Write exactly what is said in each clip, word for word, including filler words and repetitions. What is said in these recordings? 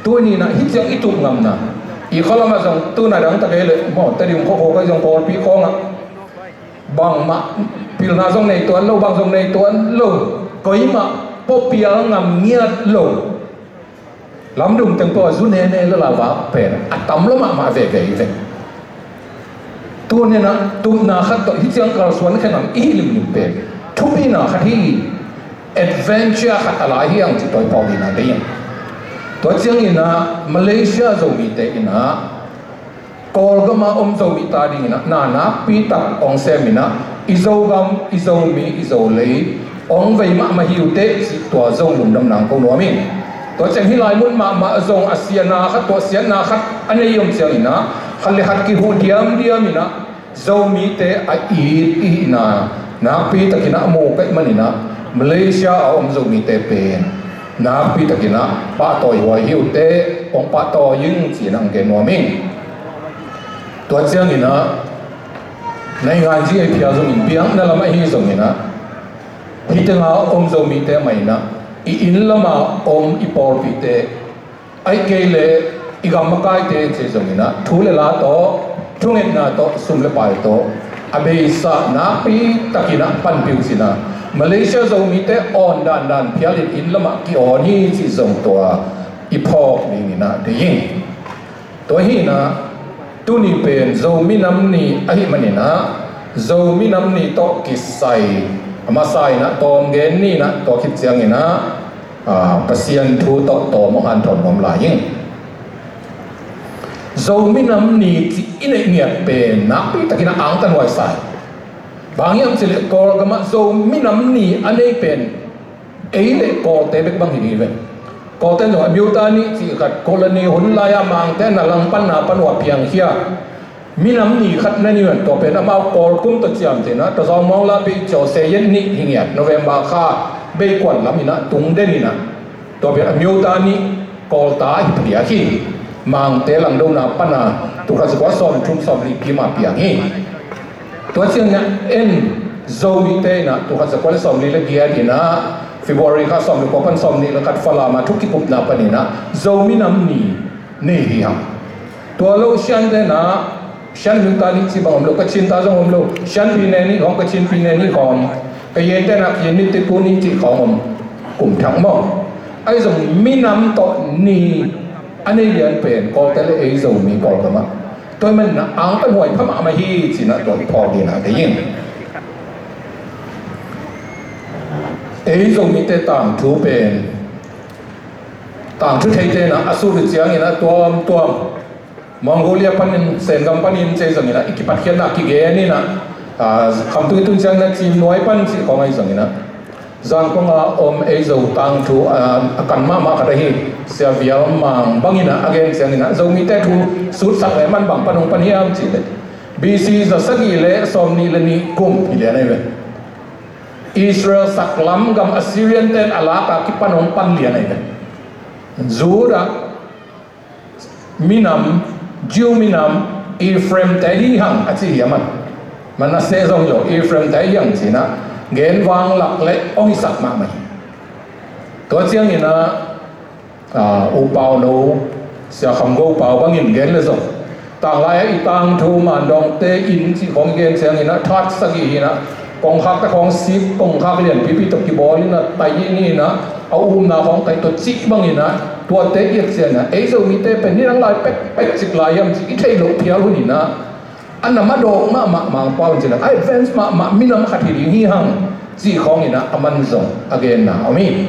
Tuni-in ah hih ciang i tup ngamna, i khualamah zong tuna dang tak ei leh maw, Tedim khua khua kai zong pawlpi khawngah bangmah pilna zong nei tuan lo, bang zong nei tuan lo, koimah pawpial ngam ngiat lo. Lamdung teng pawh a zu nene lala vak pen a tam lo mahmah veve hi ve. Tuni-in ah tupna khat tawh hih ciang kalsuan khe ngam i hih limlim pen thupina khat hi. Adventure khat a lai hi ang ci tawi pawh dina dei ang. Tua ciangin ah Malaysia Zomite in ah Kawlgama om Zomi ta dingin ah na nakpi tak hong semin ah i Zogam, i Zomi, i Zolei hong vei mahmah hi uh teh cih tua zong lungdamna ang ko nuam ing. Tua ciang hih lai mun mahmah zong a siatna khat, tua siatna khat a nei om ciangin ah khat le khat kihuh diamdiamin ah Zomite a it i hihna nakpi takin ah a mu ka hih manin ah Malaysia a om Zomite pen nakpi takin ah pahtawi huai hi uh teh hong pahtawi ing ci-in ah ang gen nuam ing. Tua ciangin ah naingan zi ei phial zongin biakna lam ahi zongin ah hih tenga om Zomite mah in ah i inn lama om i pawlpite, ahih kei leh i gam makaite ci zongin ah thu le la tawh, thungetna tawh, sum le pai tawh a beisa nakpi takin ah panpih uh ci-in ah Malaysia Zomite awn dandan phialin inn lamah ki-awn hi cih zong tua i phawk dingin ah dei ing. Tua hi-in ah tuni pen Zomi Nam Ni ahih manin ah Zomi Nam Ni tawh kisai a masa in ah tawm gen ni-in ah tua khit ciangin ah, ah, Pasian thu tawh tawm hong hanthawn nuam lai ing. Zomi Nam Ni cih i neih ngiat pen nakpi takin ah angtanhuai sa hi. Bang hiam cih leh Kawlgamah Zomi Nam Ni a nei pen ei le Kawlte bek bang hi ding hi ve. Kawlte zong a Myote Ni cih khat colony hun lai-a Mangte na langpanna pan uh a piangkhia minam ni khat na ni uh hen, tua pen amau Kawl kum tawh ciamtehna, Tazawng Mawng Lah Bei Caw Se Yet Ni hi ngiat, November kha bei kuan lam in ah tung den in ah, tua pen a Myote Ni Kawlte hi phadiak hi. Mangte langdona pan a tul khat za kua sawmthum sawmli kim a piang hi. Tua ciangin ah en Zomite in ah tul khat za kua le sawmli le giat in ah February kha sawmli kua pan sawmnih le khat Falam a thu kikupna panin ah Zomi Nam Ni nei hi hang. Tua lo Shan te in ah Shan Myote Ni cih bang om lo, Kachin ta zong om lo, Shan Pyine Ni khawng, Kachin Pyine Ni khawng, Kayin te in ah Kayin Ni Tedim Ni cih khawng om, kum thak maw. Ahi zong minam tawh ni a nei lian pen Kawlte le ei Zomi Kawlgam ah. Tua ahih manin ah angtanhuai pha mahmah hi ci-in ah tua i phawk dingin ah kei in. Ei Zomite tangthu pen, tangthu theite in ah a sut uh ciangin ah tuamtuam Mongolia panin, Sengam panin ci zongin ah i kipatkhiatna kigen in ah, ah, Khamtung i tun ciangin ah Cimnuai pan cih khawng ahi zongin ah Zangkong a om ei Zo tangthu, ah, a kan mahmah khat ahi Sia Vial Mang bangin ah a gen ciangin ah Zomite thu sutsak leh man bang pan hong pan hiam cih leh B C za sagih le sawmnih le nih kum hi lian ahi ve. Israel saklam gam Assyrian ten a lak a kipan hong pan lian ahi ve. Judah minam, Jew minam, Ephraim te hi hang a ci hi a man. Manasseh zong hi lo, Ephraim te hi hang ci-in ah gen vang lak leh hong hisak mahmah hi. Tua ciangin ah, ah, U Pau no, Sia Kham Go Pau bangin gen le zong, tanglai ah i tangthu Mandawngte inn cih khawng i gen ciangin ah that sagih hi-in ah, kongkhakte khawng sik, kongkhak lianpipi tawh kibawl in ah tai ni-in ah, a umna khawng tai tawh cih bangin ah, tuate i et ciangin ah ei Zomite pen nidang lai pekpek cik lai hiam cih i theih loh phial hun in ah, a na madawk mahmah Mangpau in cih leh a advance mahmah minam khat hi ding hi hang cih khawng in ah a man zong a genna om hi.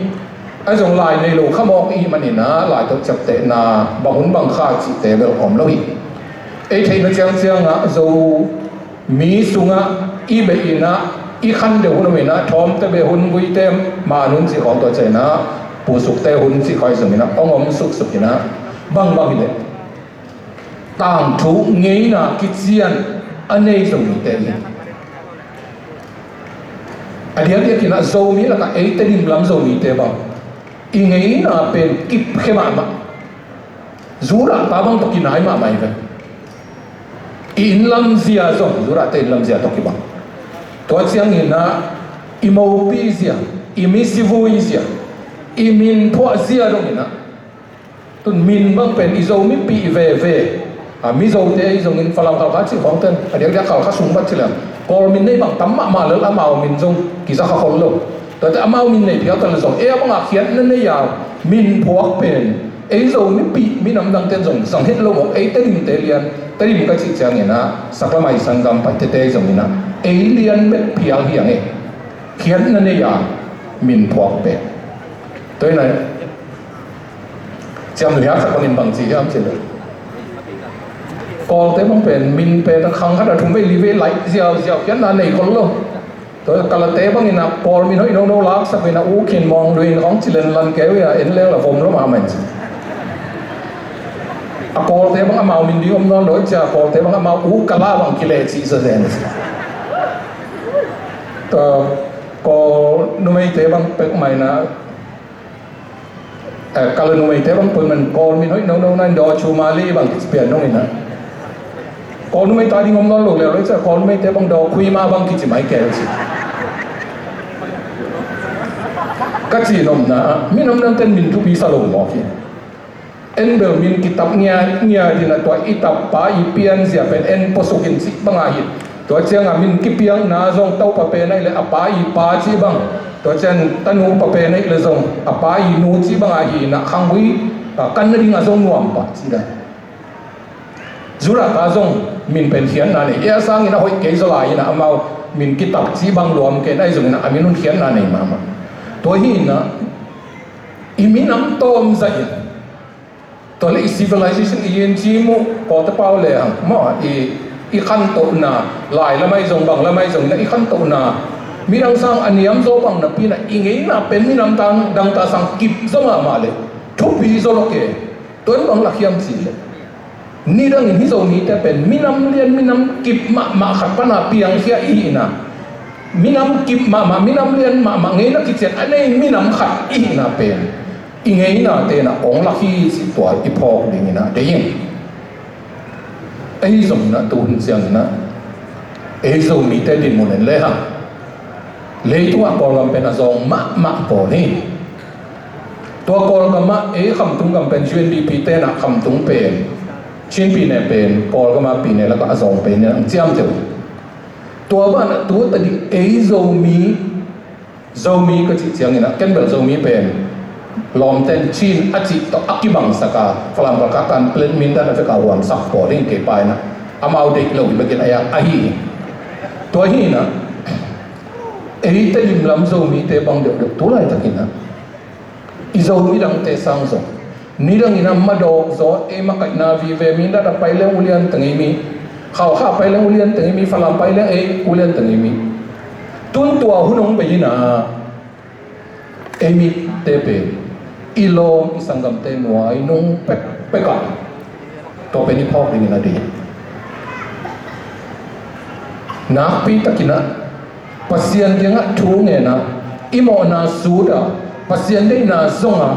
Ahi zong lai nei lo khamawk i hih manin ah lai tawh ciaptehna bang hun bang kha cihte bel om lo hi. Ei theihna ciangciang ah Zomi sungah i bei in ah i khan deuh hun om in ah, Thawmte beh hun, Guite man hun cih khawng, tua ciangin ah Pu Sukte hun cih khawng ahi zongin ah hong om suksuk in ah, bangbang hi leh tangthu ngeina kician a nei Zomite hi. A diakdiakin ah Zomi lakah ei Tedim lam Zomite bang i ngeina pen kipkhe mahmah. Zu rah ta bang tawh kinai mahmah hi ve. I inn lamzia zong zu rahte inn lamzia tawh kibang. Tua ciangin ah i mopi zia, i misivui zia, i minphuah zia dongin ah Tun min bang pen i Zomipih veve. A, Mizote ahi zongin Falam Khalkha cih khawng ten a diakdiak Khalkha sung vat ci leng Kawl min nei bang tam mahmah lel amau min zong kiza kha khol lo. Tuate amau min nei phial ta leh zong ei a bangah khiatna nei a min phuak pen ei Zomipih minam dangten zong zang het lo mawk, ei Tedim te lian, Tedim ka cih ciangin ah saklamai sanggam Paite te ahi zongin ah ei lian bek phial hi ang e. Khiatna nei a min phuak pen. Tua hi na Ciam Nuh Hiak sak bangin bang ci hiam cih leh Kawlte bang pen min pen a khang khat a thum vei li vei laih ziauziau khiatna nei khol lo. Tua Kalate bangin a Kawl min hoih nono laksak in a U Khin Maung Luin khawng ci lenlan kei uh a en leng la vom lo mahmah in ci. A Kawlte bang amau min ding om nawn lo cia Kawlte bang amau U Kala bang kileh cih sa zen. Tua Kawl numeite bang pek mai na Eh, Kala numeite bang pun man Kawl min hoih nono na in Daw Chu Ma Li bang kici pian nong in a. Kawl numei ta ding om nawn lo leh loi cia Kawl numeite bang Daw Khui Ma bang kici mai kei ci. Ka ci nopna ah minam dangten min thupi sa lo mawk hi. En bel min kitap ngiatngiat in a tua i tap pa i pianzia pen en puasuk in cih bang a hi. Tua ciangin min kipiakna zong Topa pen ahih leh a pa i pa cih bang. Tua ciang tanu pa pen ahih leh zong a pa i nu cih bang a hi na khanggui a kan nading a zong nuam pah cih dan. Judah pa zong min pen khiatna nei. Ei a sangin a hoih kei zaw lai in a amau min kitap cih bang luam kei na ahi zongin a min hun khiatna nei mahmah. Tua hi na i minam tawm zah in Tua leh i civilization i yin ci muh Kawltepa uh lehang maw i, i khantohna lai lamai zong bang lamai zong na i khantohna midang sang a niam zaw bang napi na i ngeina pen minam dang, dangta sang kip zaw mahmah leh thupi zaw lo ke. Tua in bang lak hiam cih leh nidangin hi Zomite pen minam lian minam kip mahmah khat pana piangkhia i hihna, minam kip mahmah minam lian mahmah ngeina kician a nei minam khat i hihna pen i ngeinate na ong lak hi cih tua i phawk dingin a deih ing. Ei zong na tu hun ciangin a ei Zomite dinmun en lehang leitungah Kawlgam pen a zawng mahmah pawl hi. Tua Kawlgam ah ei khamtung gam pen U N D P te na khamtung pen Chin pyine pen Kawlgam ah pyine lakah a zawng pen in ang ciamteh uh. Tua banah tu tading ei Zomi Zomi ka cih ciangin a ken bel Zomi pen lawmten Chin a cih tawh a kibangsak a Falam Khalkha kan plate mindat a vek a huamsak pawl in kei pa in a amau deih lo hi bekin a yak ahi hi. Tua hi in a ei Tedim lam Zomite bang deuhdeuh tu laitakin a i Zomi dangte sang zong nidangin a madawk zaw ei makaihna vive mindat a pai leng ulian teng ei mi, Khalkha pai leng ulian teng ei mi, Falam pai leng ei ulian teng ei mi. Tun tua hun hong bei in a ei mite pen i lawm i sanggamte nuai nung pekpek ah tua pen i phawk dingin a deih. Nakpi takin a Pasian kiangah thu ngen a i mawhna sut a Pasian deihna zong a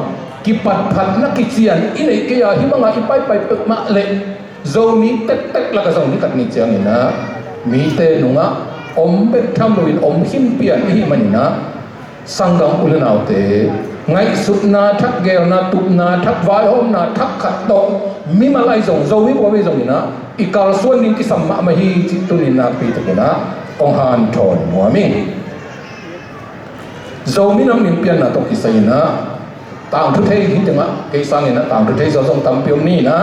kipatphatna kician i neih kei a hih bangah i paipai peuhmah leh Zomi tektek lakah zong ni khat ni ciangin a mite nungah om bek tham loin om khin pian i hih manin a sanggam u le naute ngaihsutna thak, gelna tupna thak, vaihawmna thak khat tawh mimal ahi zong Zomi buam ahi zongin a i kalsuan ding kisam mahmah hi cih tunin nakpi takin a kong hanthawn nuam ing. Zomi nam ding pianna tawh kisai in a tangthu thei hi tengah kei sangin a tangthu thei zaw zong tampi om ni in a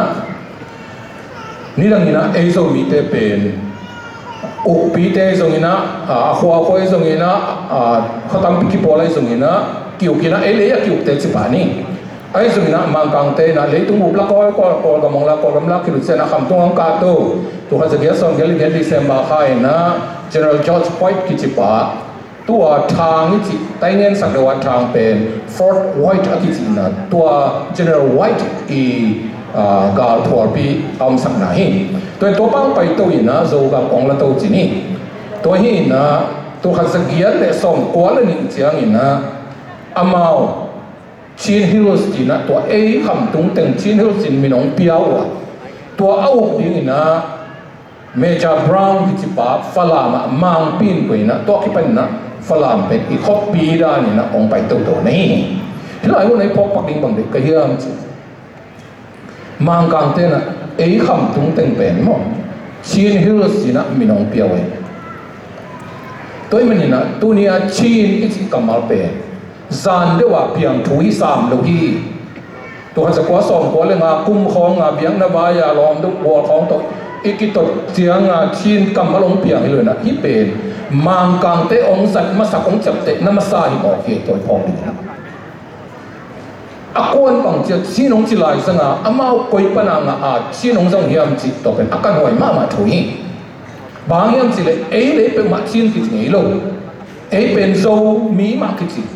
nidangin a ei Zomite pen ukpite zongin a a khuakhua zongin a khua tampi kipawl ahi zongin a kiuk in a ei lei a kiukte cipah ni. Ahi zongin a Mangkangte in a leitung up la kawl kawl Kawlgam hong la Kawlgam la kilut cian a khamtung hong kahto tul khat za giat sawm giat li giat December kha in a General George White kicipa tua thang i cih taingen sak deuh a thang pen Fort White a kicihna tua General White i galphualpi a omsakna hi. Tua in tua pang paito in a Zogam ong la to cin hi. Tua hi in a tul khat za giat le sawm kua le nih ciangin a amau Chin Hills ci in a tua ei khamtung teng Chin Hills in min ong pia uh a tua a uk dingin a Major Brown kicipa Falam ah mangpi in koih in a tua kipan in a Falam pen i khoppi dan in a ong pai toto na hi. Hih lai hun a i phawk pak ding bang deih ka hiam ci. Mangkang tenah ei Khamtung teng pen maw, Chin Hills inah min hong pia uh hi. Tua ahih maninah tuni-a Chin i cih kammal pen zan deuh a piang thu hi sam lo hi. Tul khat za kua sawm kua le nga kum khawng a biakna vai-a lawm deuh gual khawng tawh i kitot cianga Chin kammal hong piang hi lo inah hih pen Mangkangte hong zat masak hong ciaptehna masa hi mawk hi. Tua i phawk ding inah a kuan bang ciat Chin hong ci lai zanga amau koi pana ngah a Chin hong zong hiam cih tua pen a kanhuai mahmah thu hi. Bang hiam cihleh ei le ei peuhmah Chin kici ngei lo. Ei pen Zomi mah kici.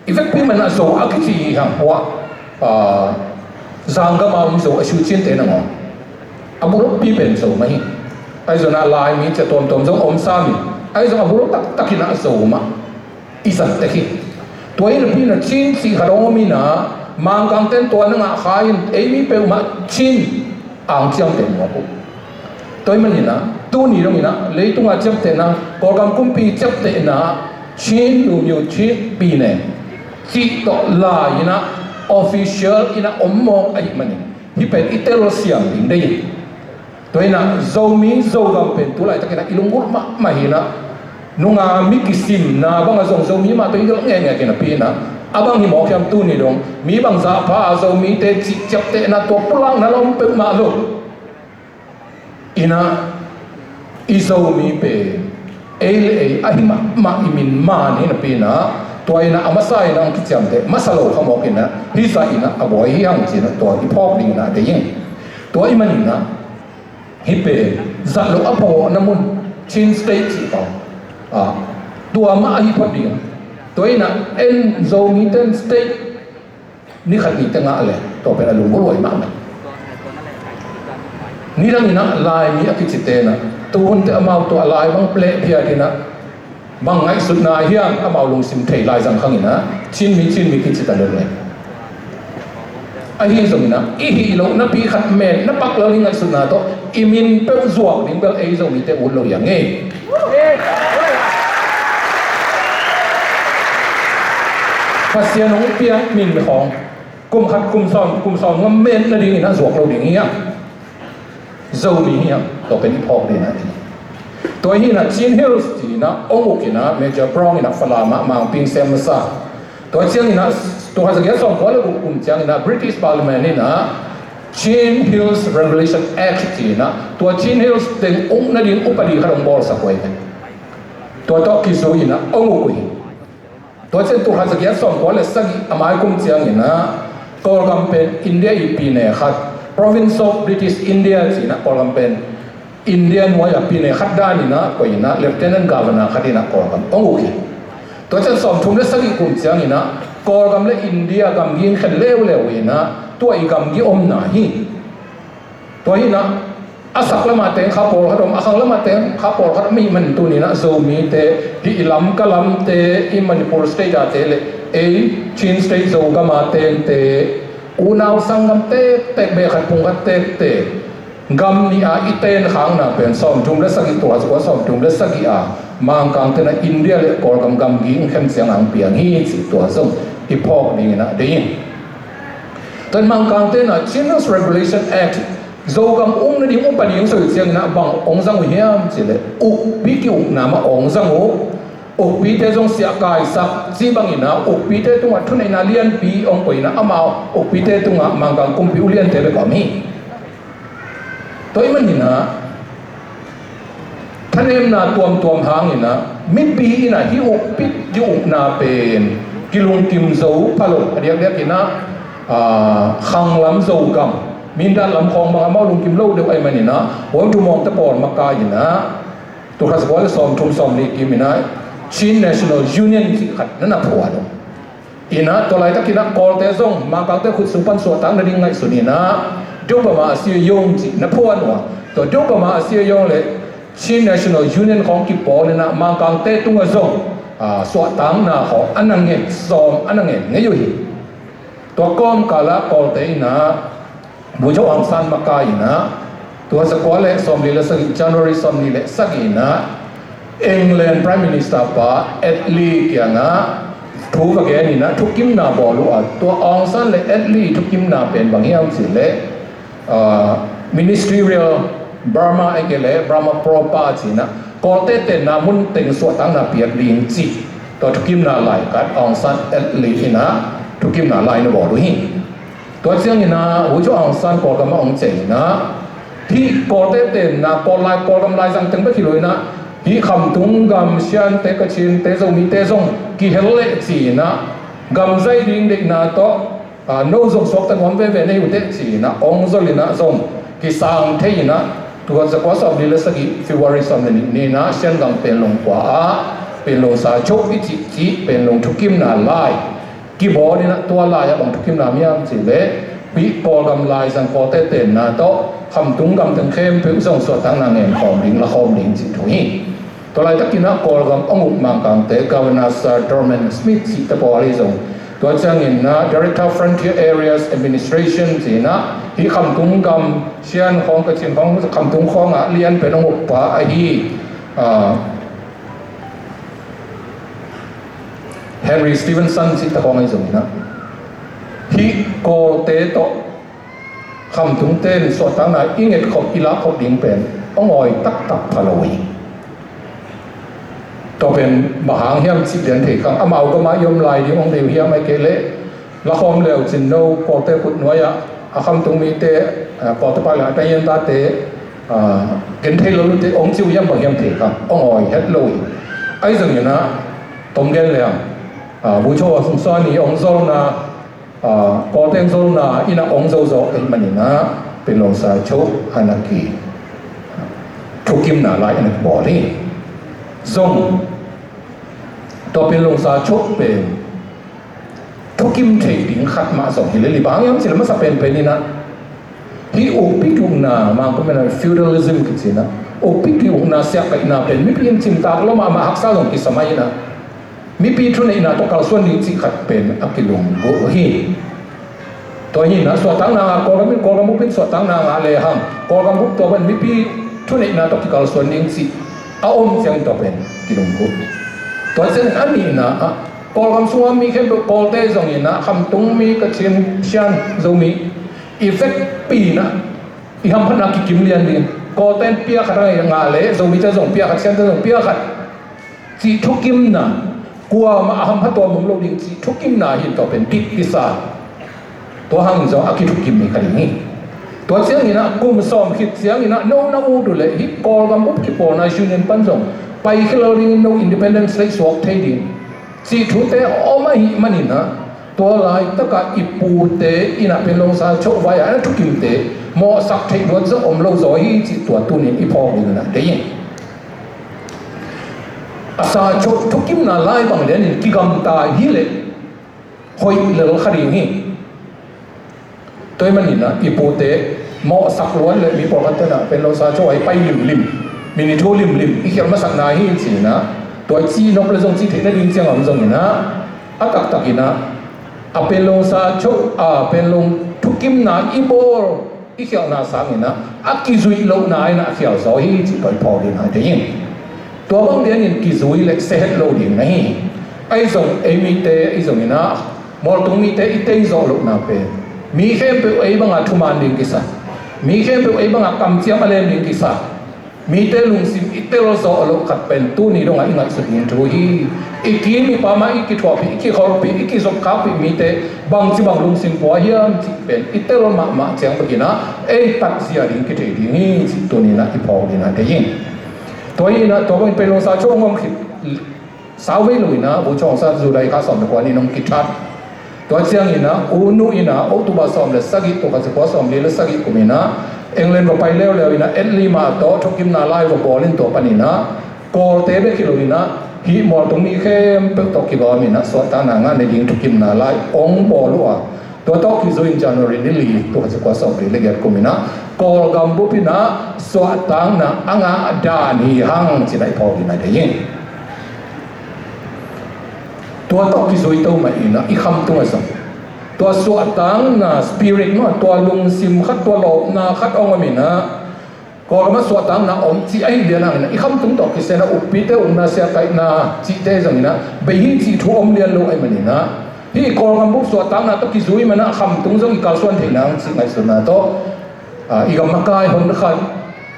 I vekpi manah Zo a kici hi hang hua. Zanggam a om Zo a siu Chin te nangawn a bulpi pen Zo mah hi. Ahi zongin ah Laimi cia tuamtuam zong om sam hi. Ahi zong a bulpi taktakin ah Zo mah i zat tek hi. Tua hi napi inah Chin cih khat hong om inah Mangkangten tua na ngah kha in ei mi peuhmah Chin ang ciamteh mawk uh. Tua ahih maninah tuni dong inah leitungah ciaptehna, Kawlgam kumpi ciaptehna Chin lumyo Chin pine cih tawh lai inah official inah om mawk ahih manin hih pen i telsiam ding deih hi. Tua inah Zomi Zogam pen tu laitakinah i lunggulh mahmah hi inah nunga mi kisimna bangah zong Zomi mah tawh i gelh ngekngek hi napi inah a bang hi mawk hiam tuni dong mi bangzah pha a Zomite cih ciaptehna tua pulakna lawm peuhmah lo. Inah i Zomi pen ei le ei ahi mahmah i min man hi napi inah tua inah a masa inah hong kiciamteh masa lo kha mawk inah hih zah inah a buai hi hang ci inah tua i phawk ding inah deih hi. Tua ahih maninah hih pen zat loh a phawkna mun Chin State cih pau tua mah ahi phot ding. Tua inah en Zomiten state ni khat ni tengah le tua pen a lunggulh huai mahmah. Nidang inah Laimi a kici tenah tuhunte amau tua lai bang pleh phiat inah bang ngaihsutna hiam amau lungsim thei lai zang khang inah Chinmi Chinmi kici ta lel le. Ahi zongin ah i hih loh napi khat men na pak lo ding ngaihsutna tawh i min peuh zuak ding bel ei Zomite ut lo hi a ngei. Pasian hong piak min khawng kum khat kum sawm kum sawm ngam men nading inah zuak lo ding hi a. Zomi hi a, tua pen i phawk ding a. Tua hi inah Chin Hills ci inah hong uk inah Major Prong inah Falam ah mangpi sem masa. Tua ciang inah tul khat za giat sawm kua le guk kum ciang inah British Parliament inah Chin Hills Regulation Act ci inah tua Chin Hills teng uk nading upadi khat hong bawlsak uh hi. Tua tawh kizui inah hong uk uh hi. Tua ciang tul khat za giat sawm kua le sagih a mai kum ciang inah Kawlgam pen India i pine khat, Province of British India ci inah Kawlgam pen India nuai a pine khat dan inah koih inah Lieutenant Governor khat inah Kawlgam hong uk hi. Tua ciang sawmthum le sagih kum ciang inah Kawlgam le India gamgi in khen leuleu inah tua i gamgi omna hi. Tua hi inah a sak lamah teng kha pawlkhat om, a khang lamah teng kha pawlkhat om ahih man tuni inah Zomite hih i Lamka lamte, i Manipur State ate le ei Chin State Zogam a tengte unau sanggam tektek, beh khat phung khat tektek gam nih a i tenkhakna pen sawmthum le sagih, tul khat za kua sawmthum le sagih a Mangkangte inah India le Kawlgam gamgi in khen ciang ang piang hi cih tua zong i phawk ding inah deih hi. Tua in Mangkangte inah Chin Hills Regulation Act Zogam uk nading upadi hong soi ciang inah bang hong zang uh hiam cihleh ukpi ki-ukna mah hong zang uh. Ukpite zong siahkaisak cih bang inah ukpite tungah thuneihna lianpi hong koih inah amau ukpite tungah Mangkang kumpi uliante bek om hi. Tua ahih man inah thanemna tuamtuam hang inah mipi inah hih ukpi ki-ukna pen kilungkim zo pha lo, a diakdiak inah khanglam Zogam, Mindat lam khawng bang amau lungkim lo deuh ahih man inah World Tomorrow te pawl makai inah tul khat za kua le sawmthum sawmnih kim inah Chin National Union cih khat na na phuan uh. Inah tua laitak inah Kawlte zong Mangkangte khut sung pan suahtak nading ngaihsun inah Dukbama Asiyong cih na phuan uh a, tua Dukbama Asiyong le Chin National Union khawng kipawl inah Mangkangte tungah zong suahtakna khawng a na nget sawm a na nget ngei uh hi. Tua kawmkal ah Kawlte inah Bogyoke Aung San makai inah tul khat za kua le sawmli le sagih, January sawmli le sagih inah England Prime Minister pa Attlee kiangah thu va gen inah thukimna bawl uh a, tua Aung San le Attlee thukimna pen bang hiam cihleh Ministerial Burma ahih kei leh Burma Proper ci-in ah, Kawlte tenna mun teng suahtakna piak ding cih, tua thukimna lai khat Aung San et li in ah thukimna lai na bawl uh hi. Tua ciangin ah Bogyoke Aung San Kawlgam ah hong ciah in ah, hih Kawlte tenna, Kawl lai, Kawlgam laizang teng bek hi lo in ah, hih khamtung gam Shan te, Kachin te, Zomi te zong kihel leh ci-in ah, gam zai ding deihna tawh, no zong suakta nuam veve na hi uh teh ci-in ah hong zol in ah, zong kisang thei in ah, tua zakua sawmli le sagih February sawm le nih ni-in ah Shan gam Panglong khua ah Panglong Sacho i cih, cih Panglong thukimna lai kibawl in ah, tua lai ah bang thukimna om hiam cih leh, hih Kawlgam laizang Kawlte tenna tawh khamtung gam teng khempeuh zong suahtakna ngen khawm ding, la khawm ding cih thu hi. Tua laitakin ah Kawlgam hong uk Mangkangte, Governor Sir Dorman Smith cihte pawl ahi zong, tua ciangin ah Director Frontier Areas Administration ci-in ah, hih khamtung gam Shan khawng, Kachin khawng, khamtung khawng ah lianpen hong ukpa ahi Henry Stevenson cihte khawng ahi zongin ah, hih Kawlte tawh khamtungte in suahtakna i ngetkhop, i lahkhop ding pen hong awi taktak pha lo hi. Tua pen bang hang hiam cih lian thei kha, amau gam ah i om lai ding hong deih uh hiam, ahih kei leh la khawm leucin no Kawlte khut nuai ah a khamtung mite, Kawlte pau leh a tayen tate, gen thei lo lute hong ci uh hiam, bang hiam thei kha, hong awi het lo hi. Ahi zongin ah, tom gen leng, Bogyoke Aung San i hong zolna, Kawlte hong zolna in ah hong zo zawh ahih manin ah, Panglong Sacho a na ki, thukimna lai a na kibawl hi. Zong tua Panglong Sacho pen thukim thei ding khat mah zong hi lel hi. Bang hang hiam cih leh, masa penpen in ah, hih ukpi ki-ukna, Mangkam in ah feudalism kici in ah, ukpi ki-ukna, siahkaihna pen mipi in cimtak lua mahmah, haksa zong kisa mai in ah, mipi thuneihna tawh kalsuan ding cih khat pen a kilunggulh hi. Tua hi in ah, suahtakna ngah, Kawlgam in, Kawlgam bup in suahtakna ngah lehang, Kawlgam bup tua bang mipi thuneihna tawh kikalsuan ding cih a om ciangin tua pen kilunggulh. Tua ciangin a nihna ah, Kawlgam sunga mi khempeuh, Kawlte zongin ah, khamtung mi, Kachin, Shan, Zomi, i vekpi in ah, i hamphatna kikim lian ding. Kawlte in pia khat a ngah leh, Zomite zong pia khat, Shante zong pia khat cih thukimna, kuamah a hampha tuam om lo ding cih thukimna hi. Tua pen dik kisa. Tua hangin zong a kithukim hi kha ding hi. Tua ciangin ah, kum sawm khit ciangin ah, no na ut uh leh, hih Kawlgam bup kipawlna Union pan zong paikhia lo ding, no independence lei suak thei ding cih thute om ahih manin ah, tua laitak ah i pute in ah Panglong Sacho vai ah a na thukimte mawhsak theih luat zong om lo zaw hi cih tua tuni-in i phawk dingin ah deih ing. A Sacho thukimna lai bang lianin kigamta hi leh hoih lel kha ding hi. Tua ahih manin ah i pute mawhsak luat leh, mi pawlkhatte in ah Panglong Sacho ah i pai limlim, mi ni thu limlim i khialh masakna hi ci-in ah, tua i cih nop leh zong cih theih nading ciang a om zongin ah, a taktak in ah, a Panglong Sacho, a Panglong thukimna i bawl, i khialhna sangin ah, a kizuih lohna in ah a khial zaw hi cih tua i phawk dingin ah deih ing. Tua bang lianin kizui leh sia het lo ding na hi. Ahi zong, ei mite, ahi zongin ah, mualtung mite i tei zawh lohna pen, mi khempeuh ei banga thuman ding kisa, mi khempeuh ei banga kamciam a lem ding kisa, mite lungsim i tel zawh loh khat pen tuni dongah i ngaihsut ding thu hi. I kim i pam ah i kithuahpih, i kikholhpih, i kizopkhakpih mite bangci bang lungsim pua hiam cih pen i tel mahmah ciang bekin ah, ei tatzia ding kithei ding hi cih tuni-in ah i phawk dingin ah deih ing. Tua hi in ah, tua bangin Panglong Sacho hong om khit sau vei lo-in ah, Bogyoke Aung San July kha sawm le kua ni-in hong kithat. Tua ciangin ah, U Nu in ah, October sawm le sagih, tul khat za kua sawmli le sagih kum in ah, England va pai leuleu in ah, Attlee mah tawh thukimna lai va bawl in, tua panin ah, Kawlte bek hi lo-in ah, hih mualtung mi khempeuh tawh kilawm in ah, suahtakna ngah nading thukimna lai hong bawl uh a, tua tawh kizui in January ni li, tul khat za kua sawmli le giat kum in ah, Kawlgam bup in ah suahtakna a ngah dan hi hang ci-in ah i phawk dingin ah deih ing. Tua tawh kizui to mah in ah i khamtung ah zong tua suahtakna spirit mah, tua lungsim khat, tua lawpna khat hong om in ah, Kawlgam ah suahtakna om cih ahih lian hangin ah, i khamtung tawh kisai-in ah, ukpite ukna, siahkaihna cihte zongin ah bei hi cih thu om lian lo ahih manin ah, hih Kawlgam bup suahtakna tawh kizui man ah khamtung zong i kalsuan theih nang cih ngaihsutna tawh Ah, i gam makai hon khat,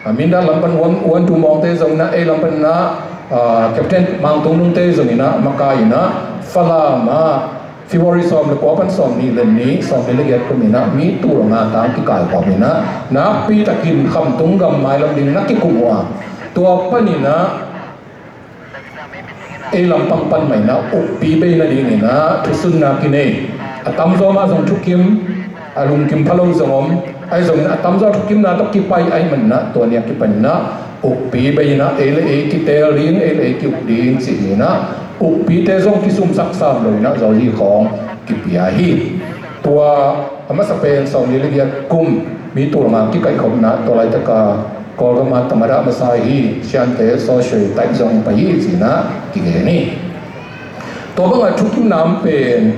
ah, Mindat lam pan Uan, Uan Tum Maung te zong in ah, ei lam pan in ah, ah, Captain Mang Tung Nung te zong in ah, makai in ah, Falam ah, February sawm le kua pan sawm nih le nih, sawm nih le giat kum in ah, mi tul nga tang kikaikhawm in ah, nakpi takin Khamtung gam mailam ding na kikum uh a. Tua pan in ah, ei lampang pan mah in ah ukpi bei nading in ah thusunna kinei. A tamzaw mah zong thukim, a lungkim pha lo zong om. Ahi zongin a tamzaw thukimna tawh kipai ahih manin ah tua ni a kipan in ah ukpi bei in ah ei le ei kiteel ding, ei le ei ki-uk ding ci-in ah ukpite zong kisumsak sam lo in ah zawzi khawng kipia hi. Tua a masa pen sawm nih le giat kum mi tul nga kikaihkhopna tua laitaka Kawlgam ah tamada masa hi, Siante Sawsui taih zong pai hi ci-in ah kigen hi. Tua bangah thukimna om pen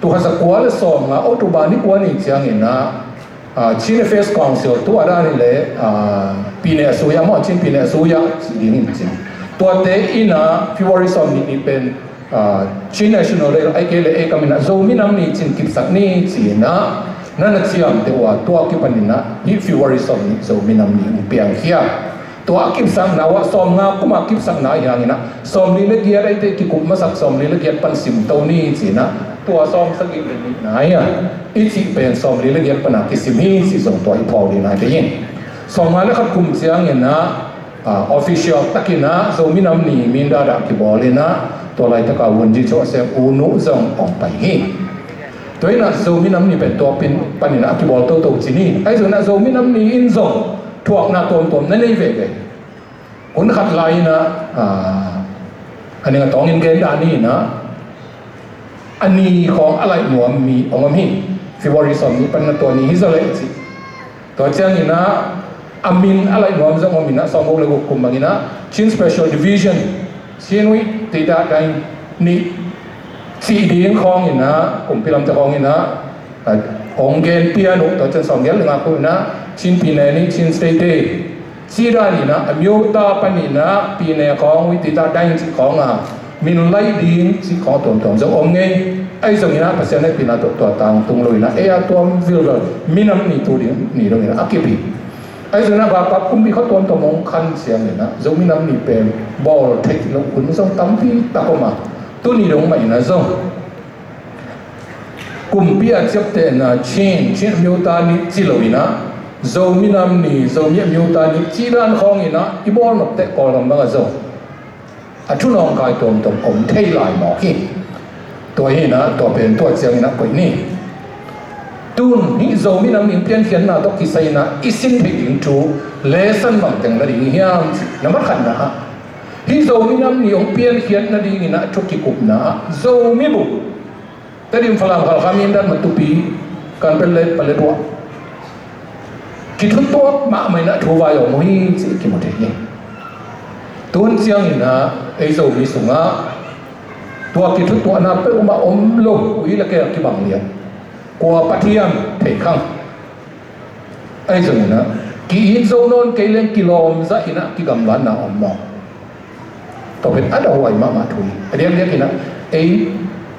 tul khat za kua le sawm nga October ni kua ni ciangin ah, ah, Chin Affairs Council, tua dan hi leh, ah, pine a suya maw, Chin pine a suya ci ding in cin, tuate in ah February sawm nih ni pen ah, Chin National Day, ahih kei leh ei kam in ah Zomi Nam Ni ci-in kipsak ni ci-in ah na na ciamteh uh a, tua kipan in ah hih February sawm nih Zomi Nam Ni hong piangkhia. Tua a kipsakna uh ah sawm nga kum a kipsakna hi hangin ah sawm nih le giat ahih teh kikup masak sawm nih le giat pan simto ni ci-in ah tua sawm sagih le nihna hi a, i cih pen sawm nih le giat pan a kisim hi cih zong tua i phawk ding hi. Sawm nga le khat kum ciangin ah, ah, official takin ah Zomi Nam Ni Mindat ah kibawl in ah tua laitaka Wunji Joseph U Nu zong hong pai hi. Tua in ah Zomi Nam Ni pen tua pin pan in ah a kibawl toto ci ni. Ahi zongin ah Zomi Nam Ni in zong thuakna tuamtuam na nei veve. Hun khat lai in ah, ah, a ning a tawngin gen dan hi in ah, a ni khawng a laih nuam mi hong om hi. February sawm nih pan in ah tua ni hi zaw leh ci. Tua ciangin ah a min a laih nuam zong om in ah sawm guk le guk kum bangin ah Chin Special Division, Chin Wit Tita Dai Ni cih ding khawng in ah kumpi lamte khawng in ah, ah, hong gen pian uh. Tua ciang sawm giat le nga kum in ah Chin Pine Ni, Chin State Day ci dan in ah a miuta pan in ah pine khawng, Wit Tita Dai Ni cih khawng a min laih ding cih khawng tuamtuam zong om ngei. Ahi zongin ah Pasian hehpihna tawh tua tangtung lo in ah ei a tuam vilvel minam ni tu ding ni dong in ah a kip hi. Ahi zongin ah vapap kumpi khat tuamtuam hong khan ciangin ah Zomi Nam Ni pen bawl theih loh hun zong tampi tak om a, tuni dong mah in ah zong kumpi a ciaptehna Chin, Chin a miuta ni ci lo in ah Zomi Nam Ni, Zomi a miuta ni ci dan khawng in ah i bawl nop teh Kawlgam bang ah zong a thu nawngkai tuamtuam om thei lai mawk hi. Tua hi in ah tua pen tua ciangin ah koih ni. Tun hih Zomi Nam Ni piankhiatna tawh kisai in ah i sin theih ding thu lesson bang teng la ding hiam cih na mat khatna ah, hih Zomi Nam Ni hong piankhiat nading in ah thu kikupna ah Zomi bup Tedim, Falam, Khalkha, Mindat, Matupi, Kanpetlet, Paletwa kithutuak mahmah in ah thu vai a om uh hi cih kimu thei hi. Tun ciangin ah ei Zomi sungah tua kithutuakna peuhmah om lo, ui le kei a kibang lian, kua pathian thei khang. Ahi zongin ah ki-it zo nawn kei leng kilawm zah in ah kigamlatna om mawk. Tua pen a dauhuai mahmah thu hi. A diakdiak in ah ei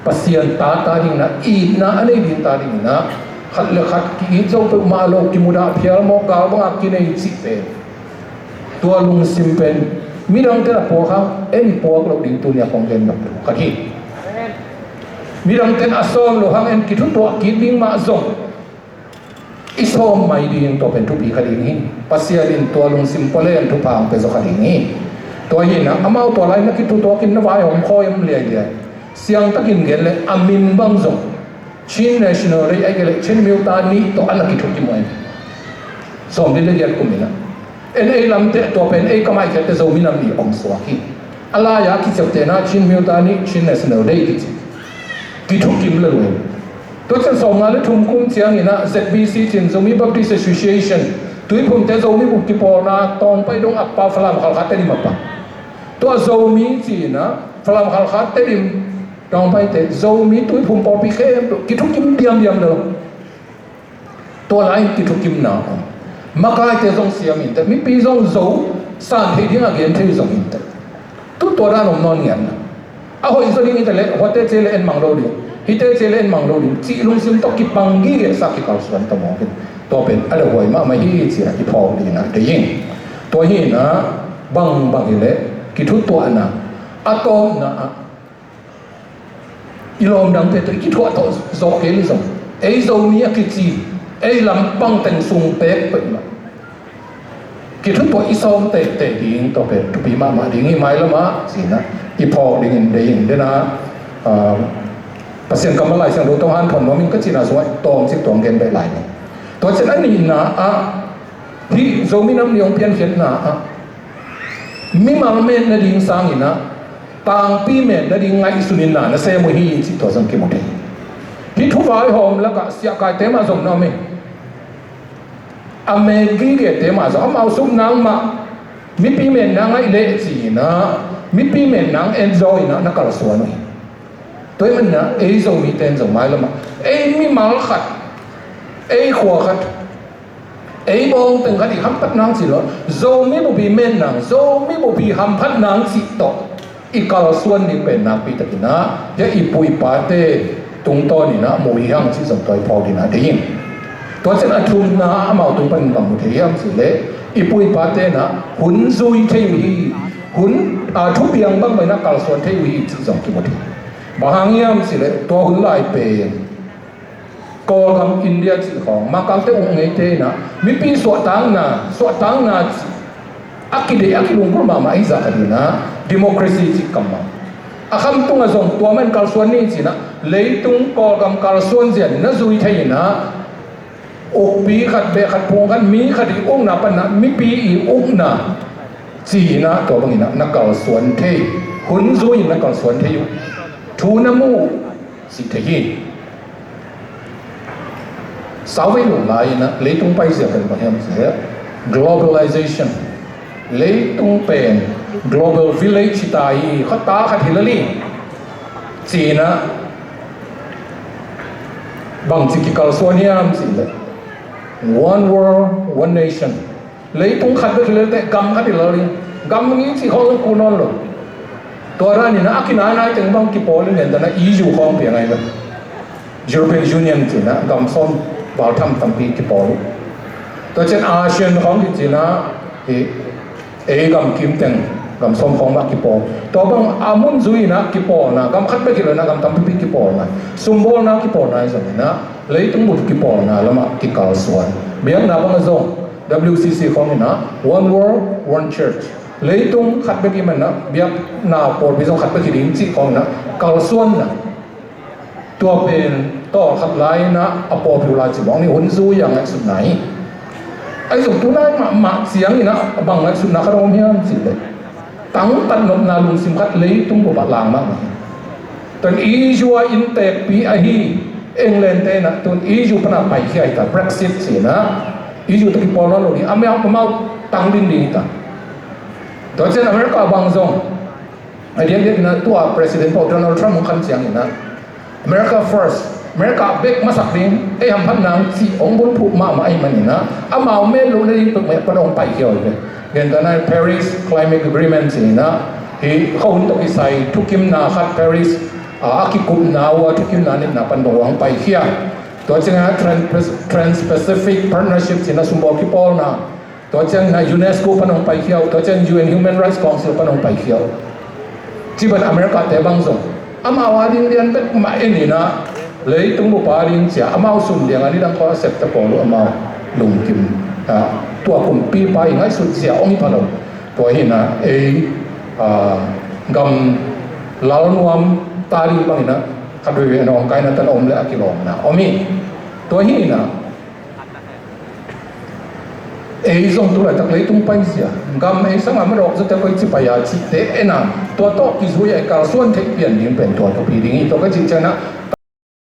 Pasian ta ta ding in ah, itna a nei ding ta ding in ah khat le khat ki-it zo peuhmah lo, kimudah phial mawk, gal bangah kinei cih pen, tua lungsim pen midangte in a puak hang en i puak loh ding tuni a kong gen nop thu khat hi. Midangte in a sawm loh hang en kithutuak kik ding mah zong i sawm mai ding, tua pen thupi kha ding hi. Pasian in tua lungsim pua leng thupha hong pia zaw kha ding hi. Tua hi in ah amau tua lai na kithutuak in na vaihawm khawi om liailiai. Siangtakin gen leh a min bang zong Chin National Day ahih kei leh Chin Miuta Ni tawh a na kithukim uh hi. Sawm nih le giat kum in ah en ei lamte, tua pen ei ka maikhiatte Zomi Nam Ni hong suak hi. A lai-a kiciaptehna Chin Miuta Ni, Chin National Day kici, kithukim lel uh hi. Tua ciang sawm nga le thum kum ciangin ah Z B C cin, Zomi Baptist Association, Tuiphumte Zomi bup kipawlna Tawngpai dong a pa, Falam, Khalkha, Tedim a pa. Tua Zomi ci-in ah Falam, Khalkha, Tedim, Tawngpaite, Zomi Tuiphum pawlpi khempeuh kithukim diamdiam lo. Tua lai-in kithukimna om. Makaite zong siam inteh, mipi zong zo san theih dingah gen thei zong inteh. Tu tua dan om nawn ngiatna. A hoih zaw ding hi ta leh, huate ci leh en mang lo ding, hite ci leh en mang lo ding cih lungsim tawh kipang gige sa, kikalsuan ta mawk in. Tua pen a lehuai mahmah hi ci-a i phawk dingin ah deih ing. Tua hi-in ah bangbang hileh kithutuahna a tawpna ah i lawm dangte tawh i kithuah tawh zawh kei leh zong, ei Zomi a kici, ei lampang teng sung pek peuhmah kithutuah i sawm tehteh ding, tua pen thupi mahmah ding hi. Mailam ah ci-in ah i phawk dingin deih ing. Dena, ah, Pasian kammal Lai Siangtho tawh hanthawn nuam ing ka cihna sungah tawmcik tuang gen beh lai ni. Tua ciang a nihna ah, hih Zomi Nam Ni hong piankhiatna ah mimal met nading sangin ah tangpi met nading ngaihsunin na na sem uh hi cih tua zong kimu thei. Hih thuvaihawm lakah siahkaite mah zong na om hi. A met gigete mah zong amau suknang mah mipi metna ngaih leh ci-in ah mipi metna enjoy-in ah na kalsuan uh hi. Tua ahih manin ah ei Zomite in zong mailam ah ei mimal khat, ei khua khat, ei bawngteng khat i hamphat nang cih lo, Zomi bupi met nang, Zomi bupi hamphat nang cih tawh i kalsuan ding pen nakpi takin ah hih i pu i pate tungtawnin ah mu hi hang cih zong tua i phawk dingin ah deih ing. Tua ciang a thumna ah amau tung panin bang mu thei hiam cih leh i pu i pate in ah hun zui thei uh hi, hun, ah, thupiang bangbang in ah kalsuan thei uh hi cih zong kimu thei. Bang hang hiam cih leh tua hun lai pen Kawlgam India cih khawng Mangkangte uk ngeite in ah mipi suahtakna, suahtakna cih a kideih a kilungkul mahmah ahi zah khat in ah democracy cih kammal a Kham tungah zong tua mah in kalsuan ni ci-in ah leitung Kawlgam kalsuan zia in na zui thei in ah ukpi khat, beh khat, phung khat, mi khat i ukna panin ah mipi i ukna ci-in ah tua bangin ah na kalsuan thei, hun zui-in na kalsuan thei uh, thu na mu uh cih thei hi. Sauvei lo lai-in ah leitung paizia pen bang hiam cih leh globalization, leitung pen global village hi ta hi, khuata khat hi lel hi ci-in ah bangci kikalsuan hiam cih leh one world, one nation. Leitung khat bek hi lel teh gam khat hi lel hi. Gam ngi cih khawng kul nawn lo. Tua danin ah a kinainai teng bang kipawl in, gentehna E U khawng piang ahi ve. European Union ci-in ah gam sawm val tham tampi kipawl. Tua ciang ASEAN khawng kici-in ah hih ei gam kim teng gam sawm khawng mah kipawl. Tua bang a mun zui-in ah kipawlna, gam khat bek hi lo-in ah gam tampipi kipawlna, sumbawlna kipawlna ahi zongin ah leitung bup kipawlna lamah kikalsuan. Biakna bang zong W C C khawngin ah One World, One Church. Leitung khat bek i hih manin ah biakna pawlpi zong khat bek hi ding cih khawngin ah kalsuanna. Tua pen tawlkhat lai-in ah a pawlpi uh lai cih bang ni, hun zui-a ngaihsutna hi. Ahi zong tu lai mahmah ciangin ah bang ngaihsutna khat om hiam cih leh tangtat nopna lungsim khat leitung bup ah lang mahmah hi. Tua in E U a innteekpi ahi England te in ah tu in E U pan ah paikhia hi ta, Brexit ci-in ah E U tawh kipawl nawn lo ding, amau, amau tang din ding hi ta. Tua ciang America bang zong a diakdiakin ah tua President pau Donald Trump hong khan ciangin ah America first, America bek masak ding, ei hamphat nang cih hong bulphuh mahmah ahih manin ah amau met lohna ding peuhmah pan hong paikhia uh hi ve. Gentehna Paris Climate Agreement ci-in ah hih khuahun tawh kisai thukimna khat Paris, ah, a kikupna uh a thukimna nitna pan dong hong paikhia. Tua ciangin ah Trans-, Trans-Pacific Partnership ci-in ah sumbawl kipawlna, tua ciangin ah UNESCO pan hong paikhia uh, tua ciangin U N Human Rights Council pan hong paikhia uh. Ci bang America te bang zong amau a ding lian bek mah en in ah leitung bup a ding ci-a amau sum liang a nidang khawng a septe pawl uh amau lungkim, ah, tua kumpipa i ngaihsut zia hong hi pha lo. Tua hi-in ah ei, ah, gam lal nuam ta ding bangin ah khat veivei a nawngkaina tan a om leh a kilawmna om hi. Tua hi-in ah ei zong tu laitak leitung paizia, gam ei sangah madawk zawte koi ci pai a cihte en a, tua tawh kizui-a i kalsuan theih pian ding pen tua thupi ding hi. Tua ka cih ciangin ah